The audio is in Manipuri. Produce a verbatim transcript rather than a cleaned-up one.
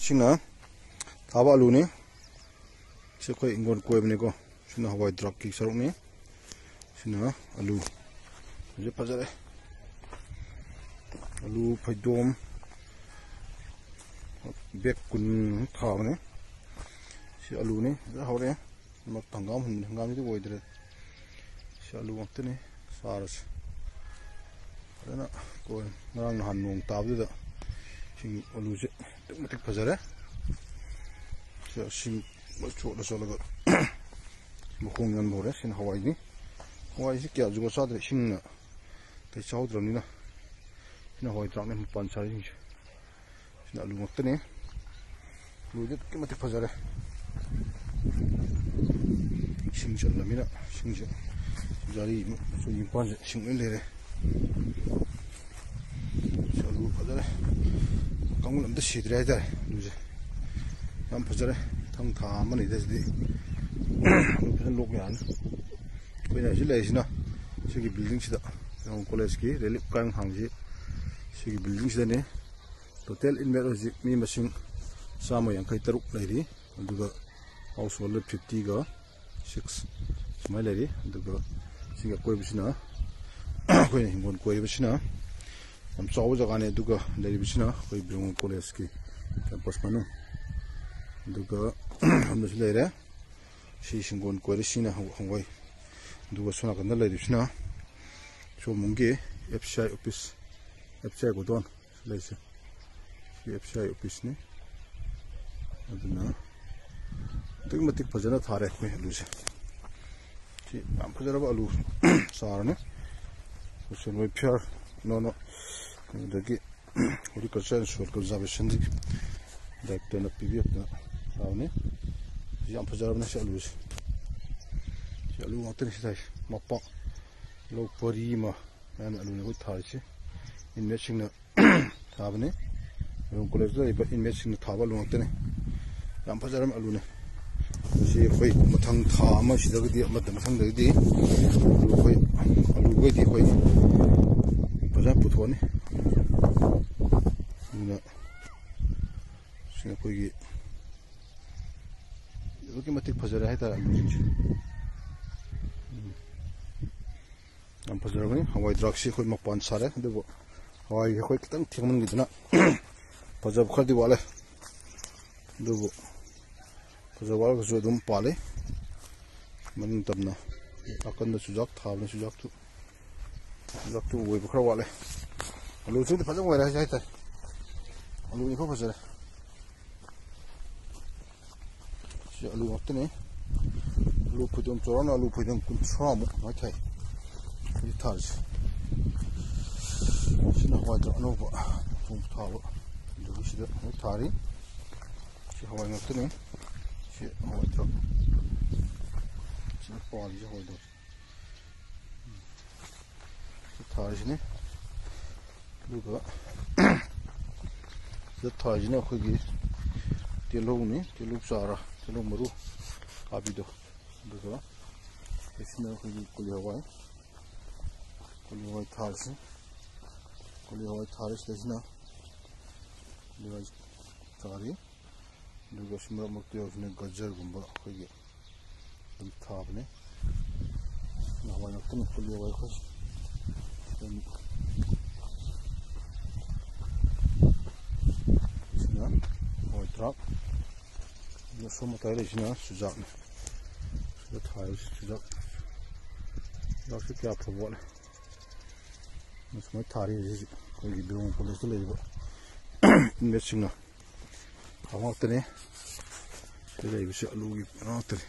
ꯁꯤꯅ ꯊꯥꯕ ꯑꯂꯨꯅꯤ꯫ ꯁꯤ ꯑꯩꯈꯣꯏ ꯏꯪꯒꯣꯟ ꯀꯣꯏꯕꯅꯤꯀꯣ꯫ ꯁꯤꯅ ꯍꯋꯥꯏ ꯗ꯭ꯔꯥꯛꯀꯤ ꯁꯔꯨꯛꯅꯤ꯫ ꯁꯤꯅ ꯑꯂꯨ꯫ ꯍꯧꯖꯤꯛ ꯐꯖꯔꯦ꯫ ꯑꯂꯨ ꯐꯩꯗꯣꯝ ꯕꯦꯛ ꯀꯨꯟ ꯊꯥꯕꯅꯦ꯫ ꯁꯤ ꯑꯂꯨꯅꯤ꯫ ꯐꯖ ꯍꯧꯔꯛꯑꯦ꯫ ꯃꯔꯛꯇ ꯍꯪꯒꯥꯝ ꯍꯨꯟꯕꯅꯤ꯫ ꯍꯪꯒꯥꯝꯁꯤꯗꯤ ꯑꯣꯏꯗ꯭ꯔꯦ꯫ ꯁꯤ ꯑꯂꯨ ꯉꯥꯛꯇꯅꯤ꯫ ꯆꯥꯔꯁꯤ꯫ ꯐꯖꯅ ꯀꯣꯏ-, ꯉꯔꯥꯡ ꯅꯍꯥꯟ ꯅꯣꯡ ꯇꯥꯕꯗꯨꯗ ꯁꯤꯡ ꯑꯂꯨꯁꯦ ꯑꯗꯨꯛꯀꯤ ꯃꯇꯤꯛ ꯐꯖꯔꯦ꯫ ꯁꯤ ꯁꯤꯡ ꯂꯣꯏ ꯆꯣꯠꯂ ꯆꯣꯠꯂꯒ ꯃꯈꯣꯡ ꯌꯣꯟꯕ ꯍꯧꯔꯦ꯫ ꯁꯤꯅ ꯍꯋꯥꯏꯅꯤ꯫ ꯍꯋꯥꯏꯁꯤ ꯀꯌꯥ ꯖꯨꯒꯣꯠ ꯆꯥꯗ꯭ꯔꯦ, ꯏꯁꯤꯡꯅ ꯀꯩ ꯆꯥꯍꯧꯗ꯭ꯔꯕꯅꯤꯅ꯫ ꯁꯤꯅ ꯍꯋꯥꯏ ꯊ꯭ꯔꯥꯛꯅꯦ ꯃꯄꯥꯟ ꯁꯥꯔꯤꯁꯤꯡꯁꯦ꯫ ꯁꯤꯅ ꯑꯂꯨ ꯉꯥꯛꯇꯅꯤ꯫ ꯑꯂꯨꯗꯤ ꯑꯗꯨꯛꯀꯤ ꯃꯇꯤꯛ ꯐꯖꯔꯦ꯫ ꯏꯁꯤꯡ ꯆꯜꯂꯃꯤꯅ ꯏꯁꯤꯡꯁꯦ ꯖꯥꯔꯤ ꯑꯃ, ꯃꯆꯨ ꯅꯤꯄꯥꯟꯁꯦ ꯏꯁꯤꯡ ꯂꯣꯏ ꯂꯩꯔꯦ꯫ ꯁꯤ ꯑꯂꯨ ꯐꯖꯔꯦ꯫ ꯀꯥꯡꯒꯨꯜ ꯑꯝꯇ ꯁꯤꯗ꯭ꯔꯦ ꯍꯥꯏꯇꯥꯔꯦ ꯑꯂꯨꯁꯦ꯫ ꯌꯥꯝ ꯐꯖꯔꯦ꯫ ꯃꯊꯪ ꯊꯥ ꯑꯃꯅꯤꯗ ꯁꯤꯗꯤ ꯑꯂꯨ ꯐꯖꯅ ꯂꯣꯛ ꯌꯥꯔꯅꯤ꯫ ꯑꯩꯈꯣꯏꯅ ꯍꯧꯖꯤꯛ ꯂꯩꯔꯤꯁꯤꯅ ꯁꯤꯒꯤ building ꯁꯤꯗ, ꯀꯣꯂꯦꯖꯀꯤ relief camp ꯍꯥꯡꯕꯁꯤ ꯁꯤꯒꯤ building ꯁꯤꯗꯅꯦ꯫ Total inmate ꯍꯧꯖꯤꯛ ꯃꯤ ꯃꯁꯤꯡ ꯆꯥꯝꯃ ꯌꯥꯡꯈꯩ ꯇꯔꯨꯛ ꯂꯩꯔꯤ꯫ ꯑꯗꯨꯒ house holder fifty ꯒ six ꯁꯨꯃꯥꯏꯅ ꯂꯩꯔꯤ꯫ ꯑꯗꯨꯒ ꯁꯤꯒꯤ ꯑꯀꯣꯏꯕꯁꯤꯅ ꯑꯩꯈꯣꯏꯅ ꯍꯤꯡꯒꯣꯜ ꯀꯣꯏꯔꯤꯕꯁꯤꯅ ꯌꯥꯝ ꯆꯥꯎꯕ ꯖꯒꯥꯅꯤ꯫ ꯑꯗꯨꯒ ꯂꯩꯔꯤꯕꯁꯤꯅ ꯑꯩꯈꯣꯏ ꯕꯤꯔꯣꯡ ꯀꯣꯂꯦꯖꯀꯤ campus ꯃꯅꯨꯡ꯫ ꯑꯗꯨꯒ ꯑꯃꯁꯨ ꯂꯩꯔꯦ꯫ ꯁꯤ ꯍꯤꯡꯒꯣꯜ ꯀꯣꯏꯔꯤꯁꯤꯅ ꯍꯪ-, ꯍꯪꯒꯣꯏ꯫ ꯑꯗꯨꯒ ꯁꯣꯝ ꯅꯥꯀꯟꯗ ꯂꯩꯔꯤꯕꯁꯤꯅ ꯁꯣꯝꯕꯨꯡꯒꯤ F C I office, F C I godown ꯂꯩꯁꯦ꯫ ꯁꯤ F C I office ꯅꯤ꯫ ꯑꯗꯨꯅ ꯑꯗꯨꯛꯀꯤ ꯃꯇꯤꯛ ꯐꯖꯅ ꯊꯥꯔꯦ ꯑꯩꯈꯣꯏ ꯑꯂꯨꯁꯦ꯫ ꯁꯤ ꯌꯥꯝ ꯐꯖꯔꯕ ꯑꯂꯨ ꯆꯥꯔꯅꯤ꯫ Social welfare, ꯅꯣ, ꯅꯣ, ꯑꯗꯒꯤ Horticulture and Soil Conservation ꯗꯒꯤ director ꯅ ꯄꯤꯕꯤꯔꯛꯇꯅ ꯊꯥꯕꯅꯤ꯫ ꯁꯤ ꯌꯥꯝ ꯐꯖꯔꯕꯅꯦ ꯁꯤ ꯑꯂꯨꯁꯦ꯫ ꯁꯤ ꯑꯂꯨ ꯉꯥꯛꯇꯅꯤ ꯁꯤ ꯊꯥꯏꯁꯦ꯫ ꯃꯄꯥꯛ ꯂꯧ ꯄꯔꯤ ꯑꯃ ꯃꯌꯥꯝꯅ ꯑꯂꯨꯅꯤ ꯑꯩꯈꯣꯏ ꯊꯥꯔꯤꯁꯦ꯫ Inmate ꯁꯤꯡꯅ ꯊꯥꯕꯅꯤ꯫ ꯑꯗꯨꯝ ꯀꯣꯂꯦꯖꯇ ꯂꯩꯕ inmate ꯁꯤꯡꯅ ꯊꯥꯕ ꯑꯂꯨ ꯉꯥꯛꯇꯅꯤ꯫ ꯌꯥꯝ ꯐꯖꯔꯕ ꯑꯂꯨꯅꯤ꯫ ꯁꯤ ꯑꯩꯈꯣꯏ ꯃꯊꯪ ꯊꯥ ꯑꯃ ꯁꯤꯗꯒꯗꯤ, ꯑꯃꯗ ꯃꯊꯪꯗꯒꯤꯗꯤ ꯑꯩꯈꯣꯏ ꯑꯂꯨꯈꯩꯗꯤ ꯑꯩꯈꯣꯏ ꯐꯖꯅ ꯄꯨꯊꯣꯛꯑꯅꯤ꯫ ꯑꯗꯨꯅ ꯁꯤ ꯑꯩꯈꯣꯏꯒꯤ ꯑꯗꯨꯛꯀꯤ ꯃꯇꯤꯛ ꯐꯖꯔꯦ ꯍꯥꯏꯇꯥꯔꯦ ꯑꯂꯨꯁꯤꯡꯁꯦ꯫ ꯎꯝ꯫ ꯌꯥꯝ ꯐꯖꯔꯕꯅꯤ꯫ ꯍꯋꯥꯏ ꯊ꯭ꯔꯥꯛꯁꯤ ꯑꯩꯈꯣꯏ ꯃꯄꯥꯟ ꯁꯥꯔꯦ, ꯑꯗꯨꯕꯨ ꯍꯋꯥꯏꯁꯦ ꯑꯩꯈꯣꯏ ꯈꯤꯇꯪ ꯊꯦꯡꯃꯟꯈꯤꯗꯅ ꯐꯖꯕ ꯈꯔꯗꯤ ꯋꯥꯠꯂꯦ꯫ ꯑꯗꯨꯕꯨ ꯐꯖꯕ ꯋꯥꯠꯂꯒꯁꯨ ꯑꯗꯨꯝ ꯄꯥꯜꯂꯤ꯫ ꯃꯅꯤꯡ ꯇꯝꯅ ꯅꯥꯀꯟꯗ ꯆꯨꯖꯥꯛ ꯊꯥꯕꯅꯤ, ꯆꯨꯖꯥꯛꯇꯨ, ꯆꯨꯖꯥꯛꯇꯨ ꯑꯣꯏꯕ ꯈꯔ ꯋꯥꯠꯂꯦ꯫ ꯑꯂꯨꯁꯤꯗꯤ ꯐꯖꯅ ꯑꯣꯏꯔꯦ ꯍꯥꯏꯁꯦ ꯍꯥꯏꯇꯥꯔꯦ꯫ ꯑꯂꯨ ꯏꯐ ꯐꯖꯔꯦ꯫ ꯁꯤ ꯑꯂꯨ ꯉꯥꯛꯇꯅꯤ꯫ ꯑꯂꯨ ꯐꯩꯗꯣꯝ ꯆꯥꯎꯔꯥꯛꯅ ꯑꯂꯨ ꯐꯩꯗꯣꯝ ꯀꯨꯟꯊ꯭ꯔꯥꯃꯨꯛ ꯑꯗꯨꯃꯥꯏꯅ ꯊꯥꯏ꯫ ꯍꯧꯖꯤꯛ ꯊꯥꯔꯤꯁꯦ꯫ ꯁꯤꯅ ꯍꯋꯥꯏ ꯊ꯭ꯔꯥꯛ ꯑꯅꯧꯕ ꯊꯣꯡ ꯊꯥꯕ꯫ ꯑꯗꯨꯒꯤ ꯁꯤꯗ ꯑꯃꯨꯛ ꯊꯥꯔꯤ꯫ ꯁꯤ ꯍꯋꯥꯏ ꯉꯥꯛꯇꯅꯤ꯫ ꯁꯤ ꯍꯋꯥꯏ ꯊ꯭ꯔꯥꯛ꯫ ꯁꯤꯅ ꯄꯥꯜꯂꯤꯁꯦ ꯍꯋꯥꯏ ꯊ꯭ꯔꯥꯛ꯫ ꯁꯤ ꯊꯥꯔꯤꯁꯤꯅꯤ꯫ ꯑꯗꯨꯒ ꯁꯤꯗ ꯊꯥꯔꯤꯁꯤꯅ ꯑꯩꯈꯣꯏꯒꯤ ꯇꯤꯜꯍꯧꯅꯤ, ꯇꯤꯜꯍꯧ ꯆꯥꯔ, ꯇꯤꯜꯍꯧ ꯃꯔꯨ ꯍꯥꯞꯄꯤꯗꯣ꯫ ꯑꯗꯨꯒ ꯁꯤꯅ ꯑꯩꯈꯣꯏꯒꯤ ꯀꯣꯂꯤ ꯍꯋꯥꯏ, ꯀꯣꯂꯤ ꯍꯋꯥꯏ ꯊꯥꯔꯤꯁꯤ, ꯀꯣꯂꯤ ꯍꯋꯥꯏ ꯊꯥꯔꯤꯁꯤꯗꯩꯁꯤꯅ ꯀꯣꯂꯤ ꯍꯋꯥꯏ ꯊꯥꯔꯤ꯫ ꯑꯗꯨꯒ ꯁꯤ ꯃꯔꯛ ꯃꯔꯛꯇ ꯌꯥꯎꯔꯤꯁꯤꯅ ꯒꯖꯔꯒꯨꯝꯕ ꯑꯩꯈꯣꯏꯒꯤ ꯑꯗꯨꯝ ꯊꯥꯕꯅꯦ꯫ ꯅꯍꯥꯟꯋꯥꯏ ꯉꯥꯛꯇꯅꯤ ꯄꯨꯜꯂꯤ ꯍꯋꯥꯏ ꯑꯩꯈꯣꯏꯁꯦ꯫ ꯑꯗꯨꯝ ꯁꯤꯅ ꯍꯋꯥꯏ ꯊ꯭ꯔꯥꯛ꯫ ꯑꯗꯨꯒ ꯁꯣꯝ ꯃꯇꯥꯏ ꯂꯩꯁꯤꯅ ꯆꯨꯖꯥꯛꯅꯤ꯫ ꯁꯤꯗ ꯊꯥꯔꯤꯁꯤ ꯆꯨꯖꯥꯛ꯫ ꯆꯨꯖꯥꯛꯁꯤ ꯀꯌꯥ ꯐꯕ ꯋꯥꯠꯂꯦ꯫ ꯁꯨꯃꯥꯏꯅ ꯊꯥꯔꯤ ꯍꯧꯖꯤꯛ ꯍꯧꯖꯤꯛ ꯑꯩꯈꯣꯏꯒꯤ ꯕꯤꯔꯣꯡ ꯀꯣꯂꯦꯖꯇ ꯂꯩꯔꯤꯕ inmateꯁꯤꯡꯅ꯫ ꯊꯥꯎ ꯉꯥꯛꯇꯅꯦ꯫ ꯁꯤꯗ ꯂꯩꯕꯁꯤ ꯑꯂꯨꯒꯤ ꯀꯩꯅꯣ ꯉꯥꯛꯇꯅꯤ꯫